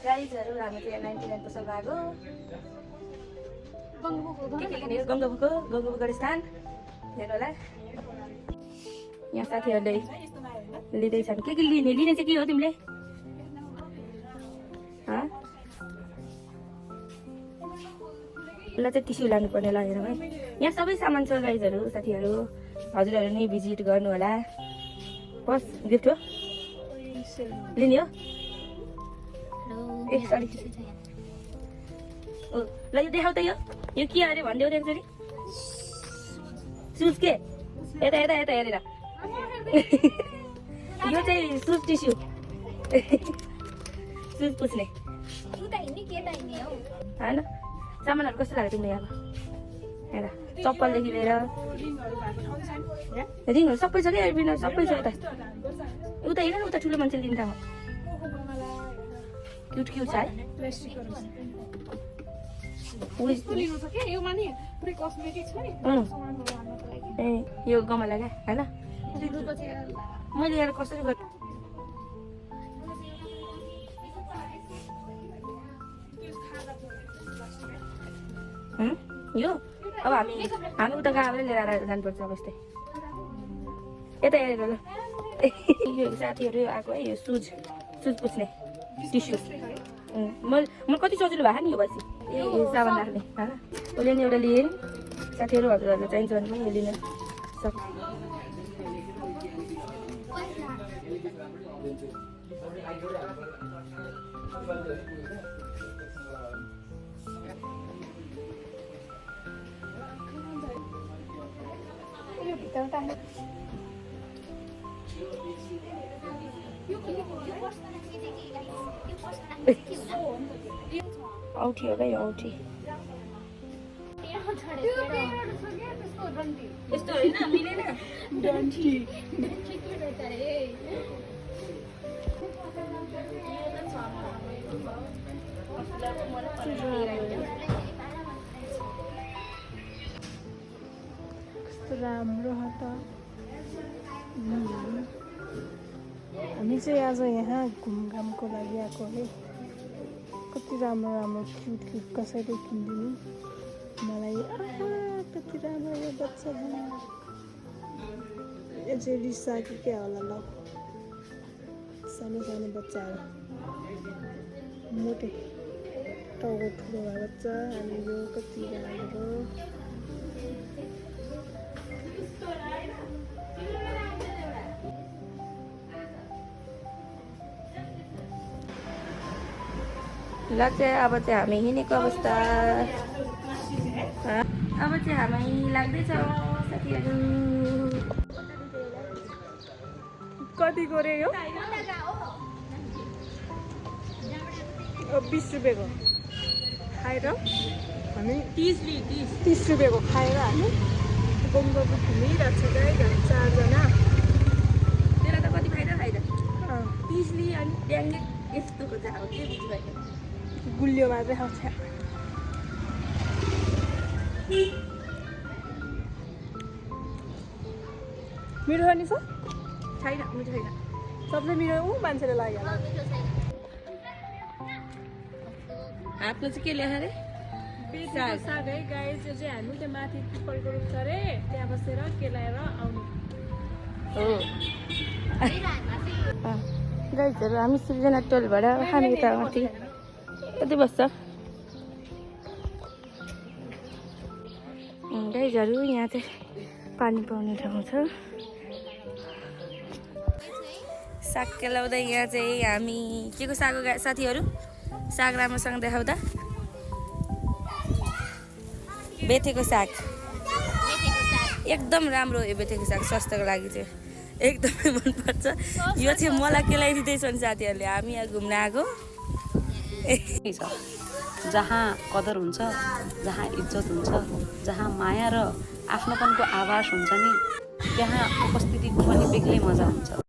गाइजहरू हामी चाहिँ 99 पसल भएको गङ्गोको गढस्थान हेर्नु होला। यहाँ साथीहरूले लिँदैछन्। के लिने चाहिँ के हो तिमीले? ल चाहिँ टिस्यु लानुपर्ने लगेर है। यहाँ सबै सामान छ गाइजहरू साथीहरू, हजुरहरू नै भिजिट गर्नु होला। बस गिफ्ट हो लिने हो। ए सरी ओ ल यो देखाउ त यो के अरे भनिदेऊ त एकचोटि। सुज के यता यता यता हेरेर यो चाहिँ सुज टिस्यु सुज पुछ्ने होइन। सामानहरू कस्तो लाग्यो तिमीले? यहाँ हेर चप्पलदेखि लिएर रिङहरू सबै छ क्या, एयरपिनहरू सबै छ। यता उता हेर न, उता ठुलो मान्छेले लिन्छ। क्युट क्युट छ है। ए यो गमला क्या होइन। मैले यहाँ कसरी गर् यो अब हामी उता गएर लिएर जानुपर्छ अब यस्तै। यता हेरेर ल यो साथीहरू आएको है। यो सुज पुछ्ने टिस्यु म कति सजिलो भएको नि यो बसी। ए सामान राख्ने उसले नि एउटा लिएँ साथीहरू, हजुरहरूलाई चाहिन्छ भने पनि लिन सक्छ। औठी हो क्या यो औठी। यस्तो होइन मिलेन डन्ठी। कस्तो राम्रो हो त। हामी चाहिँ आज यहाँ घुमघामको लागि आएको है। कति राम्रो राम्रो क्युट क्युट कसैले किनिदिनु मलाई। कति राम्रो यो बच्चा यो चाहिँ रिसाको क्या होला ल। सानो सानो बच्चाहरू मोटे टाउको ठुलो भएको बच्चा। अनि यो कति राम्रो ल चाहिँ अब चाहिँ हामी हिँडेको अवस्था। अब चाहिँ हामी लाग्दैछौँ साथीहरू। कति गरे यो? 20 रुपियाँको खाएर हामी 30 रुपियाँको खाएर हामी गङ्गाको घुमिरहेको छ गाई। हामी 4 जना। त्यसलाई त कति फाइदा 30 लिएँ अनि ड्याङ्गे यस्तोको चाहिँ अब के बुझ्नु गुलियो मात्रै खान्छ। मिठो नि छ छैन मिठो छैन। सबसे मिठो मान्छेले लाग्यो होला। आफ्नो चाहिँ के ल्याएर बेसीको साग है गाई। त्यो चाहिँ हामी त्यो माथि पिपलको रुख छ अरे, त्यहाँ बसेर केलाएर आउनु हो। गाइजहरू हामी सृजना टोलबाट हामी यता माथि कति बस्छ गाइजहरू। यहाँ चाहिँ पानी पाउने ठाउँ छ। साग केलाउँदा यहाँ चाहिँ हामी के को साग हो साथीहरू? साग राम्रोसँग देखाउँदा बेथेको साग एकदम राम्रो हो। यो बेथेको साग स्वास्थ्यको लागि चाहिँ एकदमै मनपर्छ। यो चाहिँ मलाई केलाइदिँदैछ नि साथीहरूले। हामी यहाँ घुम्न आएको जहाँ कदर हुन्छ, जहाँ इज्जत हुन्छ, जहाँ माया र आफ्नोपनको आभास हुन्छ नि, त्यहाँ उपस्थितिको पनि बेग्लै मजा हुन्छ।